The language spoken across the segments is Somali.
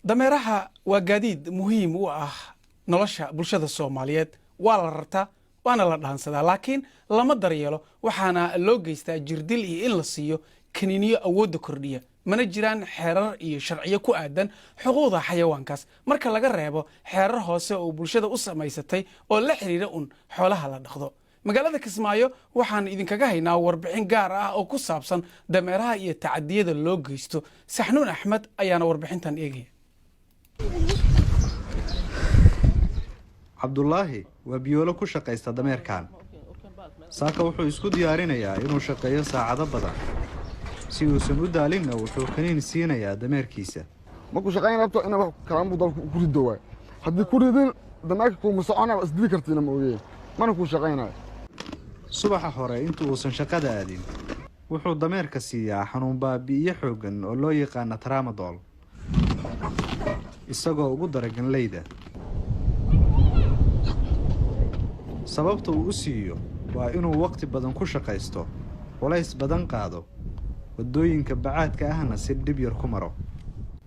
Dameeraha waa gaadiid muhiim u ah nolosha bulshada Soomaaliyeed. Waa la rartaa waana la dhaansadaa, laakiin lama daryeelo. Waxaana loo geystaa jirdil iyo in la siiyo kaniiniyo awoodda kordhiya. Mana jiraan xeerar iyo sharciyo ku aadan xuquuqda xayawaankaas, marka laga reebo xeerar hoose oo bulshada u samaysatay oo la xiriira un xoolaha la dhaqdo. Magaalada Kismaayo waxaan idinkaga haynaa warbixin gaar ah oo ku saabsan dameeraha iyo tacadiyada loo geysto. Saxnuun Axmed ayaana warbixintan eegaya. Cabdulaahi waa biyoolo ku shaqaysta dameerkan. Saaka wuxuu isku diyaarinayaa inuu shaqeeyo saacado badan. Si uusan u daalinna, wuxuu kaniin siinayaa dameerkiisa. Markuu shaqayn rabto ina wax kalaanbuu dalku ku rido waay. Haddii ku ridin, dameerka kuuma socona, waa isdili kartiina, ma ogeen, mana kuu shaqaynayo. Subaxa hore, inta uusan shaqada aadin, wuxuu dameerka siiyaa xanuun baabi'iyo xooggan oo loo yaqaana tramadol, isagoo ugu dara ganleyda. Sababta uu u siiyo waa inuu waqti badan ku shaqaysto, culays badan qaado, waddooyinka bacaadka ahna si dhib yar ku maro.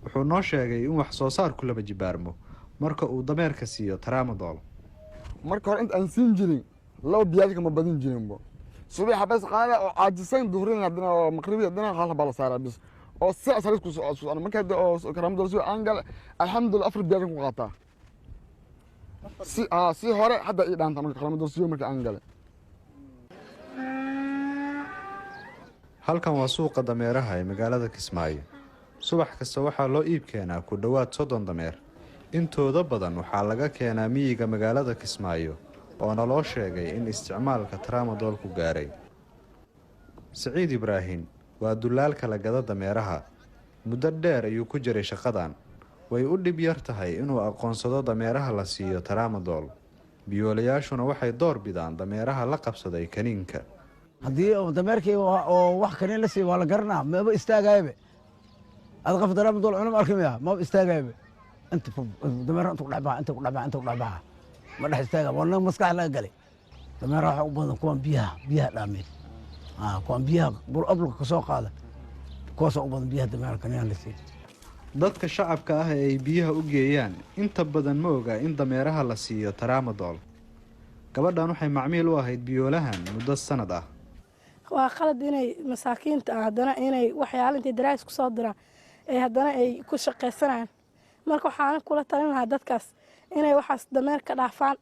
Wuxuu noo sheegay in wax soo saarku laba jibaarmo marka uu dameerka siiyo tramadol. Marka hore inta aan siin jirin, laba biyaajka ma badin jirinbo. Subax xabas qaada oo caajisan, duhrin haddana oo maqribi haddana hal baa la saaraa bis oo si salis ku socon. Marka hadda oo tramadol si aan gal, alxamdulillah, afar biyaajka ku qaataa si si hore hadda ii dhaanta marka tramadol siyo marka aan gale. Halkan waa suuqa dameeraha ee magaalada Kismaayo. Subax kasta waxaa loo iib keenaa ku dhowaad 30 dameer. Intooda badan waxaa laga keenaa miyiga magaalada Kismaayo, oo naloo sheegay in isticmaalka tramadolku gaaray. Siciid Ibraahim waa dulaalka la gada dameeraha. Muddo dheer ayuu ku jiray shaqadan. Way u dhib yar tahay inuu aqoonsado dameeraha la siiyo tramadol. Biyoolayaashuna waxay door bidaan dameeraha la qabsaday kaniinka. Haddii dameerkii oo wax kaniin la siiyo, waa la garanaa, maba istaagayabe. Ad qof tramadol cunama arki maya, maba istaagayabe. Inta dameeraha inta ku dhex baxa, inta ku dhex baxa, inta ku dhex baxa, ma dhex istaaga. Waa naga maskax laga galay. Dameeraha waxaa u badan kuwan biyaha dhaameen, kuwan biyaha ablka ka soo qaada, kuwaasoo u badan biyaha dameeraha kaniin la siiyo. Dadka shacabka ah ee ay biyaha u geeyaan inta badan ma oga in dameeraha la siiyo tramadol. Gabadhan waxay macmiil u ahayd biyoolahan muddo sanad ah. Waa qalad inay masaakiinta ah haddana inay waxyaala intay daraas ku soo diraan ee haddana ay ku shaqaysanayaan. Marka waxaan kula talin lahaa dadkaas inay waxaas dameer ka dhaafaan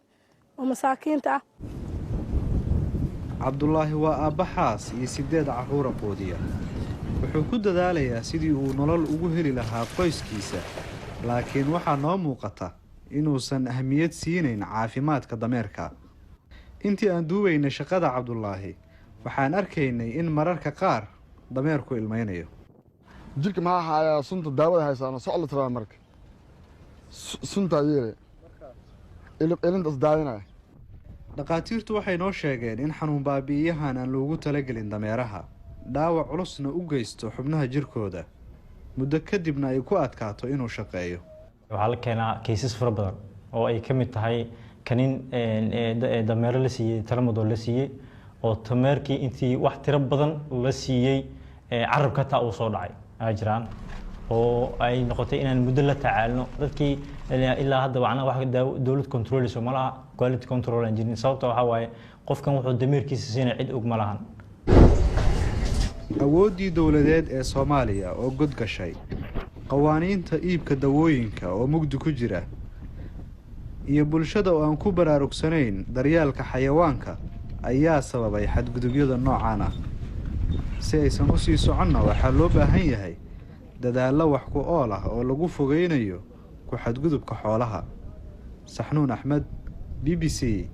oo masaakiinta ah. Cabdulaahi waa aabba xaas iyo sideed carruura quudiya. Wuxuu ku dadaalayaa sidii uu nolol ugu heli lahaa qoyskiisa, laakiin waxaa noo muuqata inuusan ahmiyad siinayn caafimaadka dameerka. Intii aan duubaynay shaqada Cabdulaahi, waxaan arkaynay in mararka qaar dameerku ilmaynayo. Jirka maxaa hayaa? Sunta daawada haysaano socod la tiraa. Marka suntaa yeelay ilinta isdaadinaya. Dhakhaatiirtu waxay noo sheegeen in xanuun baabi'iyahan aan loogu talagelin dameeraha, dhaawac culusna u geysto xubnaha jirkooda, muddo kadibna ay ku adkaato inuu shaqeeyo. Waxaa la keenaa cases fara badan oo ay ka mid tahay kanin dameero la siiyey, tramadol la siiyey, oo dameerkii intii wax tiro badan la siiyey carabka hataa uu soo dhacay ay jiraan, oo ay noqotay inaan muddo la tacaalno dadkii. Ilaa hadda macnaha wax dowlad controleyso ma laha, quality control aan jirin. Sababta waxaa waaye, qofkan wuxuu dameerkiisa siinaya cid og ma lahan. Awooddii dowladeed ee Soomaaliya oo god gashay, qawaaniinta iibka dawooyinka oo mugdi ku jira, iyo bulshada oo aan ku baraarugsanayn daryeelka xayawaanka ayaa sababay xadgudubyada noocan ah. Si aysan u sii soconna, waxaa loo baahan yahay dadaallo wax ku ool ah oo lagu fogeynayo ku xadgudubka xoolaha. Saxnuun Axmed, BBC.